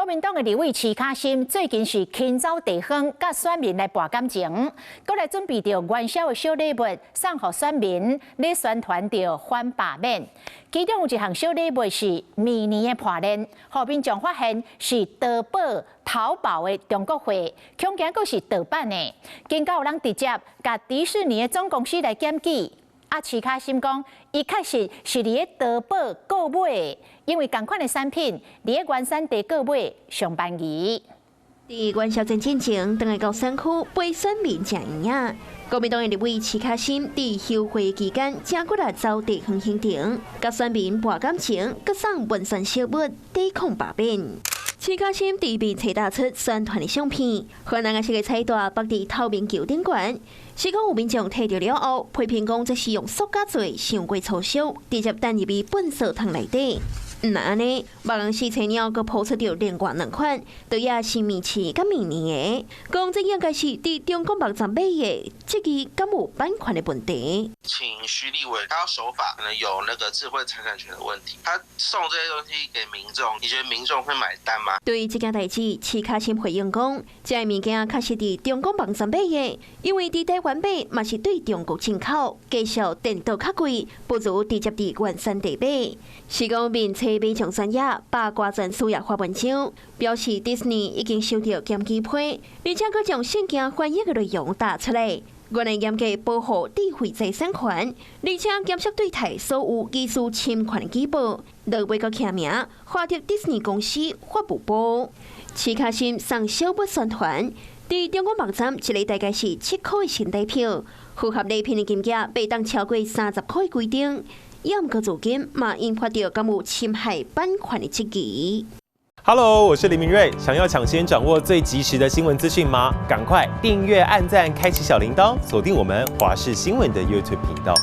國民黨的立委徐卡心最近是勤走地方，佮選民來博感情，閣來準備著元宵的小禮物送予選民，咧宣傳著反罷免。其中有一項小禮物是明年的破鏈，予民眾發現是淘寶淘寶的中國貨，恐驚閣是盜版的。結果有人直接共迪士尼的總公司來檢舉。啊，徐卡心講，伊確實是佇咧淘寶購買，因為仝款的產品佇咧原產地購買上便宜。佇元宵節進前，轉來到選區陪選民食圓仔。國民黨的立委徐卡心佇休會期間，誠骨力走地方行程，佮選民博感情，閣送文宣小物抵抗罷免。徐卡心佇面冊打出宣傳的相片，雲藍色的彩帶縛佇透明球頂懸。是講有民眾睇著了後，批評講這是用塑膠做，傷過粗俗，直接擲入去糞掃桶內底。毋但按呢，別人試冊了，閣拋出著另外兩款，都也是麵刺佮綿綿的，講這應該是佇中國網站買的，這個敢有版權的問題？請徐立委，他要守法，可能有那個智慧財產權的問題。他送這些東西給民眾，你覺得民眾會買單嗎？對這件代誌，徐卡心回應講，這个物件確實佇中國網站買的，因為佇台灣買嘛是對中國進口，加上電腦較貴，不如直接佇原產地買。是講面冊馬上專頁八卦專書也發文章，表示迪士尼已經收到檢舉批，而且閣將信件翻譯的內容打出來，原來嚴格保護智慧財產權，而且嚴肅對待所有疑似侵權的舉報，落尾閣簽名，發予迪士尼公司法務部。徐卡心送小物宣傳，佇中國網站一个大概是7塊的新台票，符合禮品的金額袂當超過30塊規定。也毋過如今嘛引發著敢有侵害版權的質疑。 Hello，我是林明瑞，想要搶先掌握最及時的新聞資訊嗎？趕快訂閱、按讚、開啟小鈴鐺，鎖定我們華視新聞的 YouTube 頻道。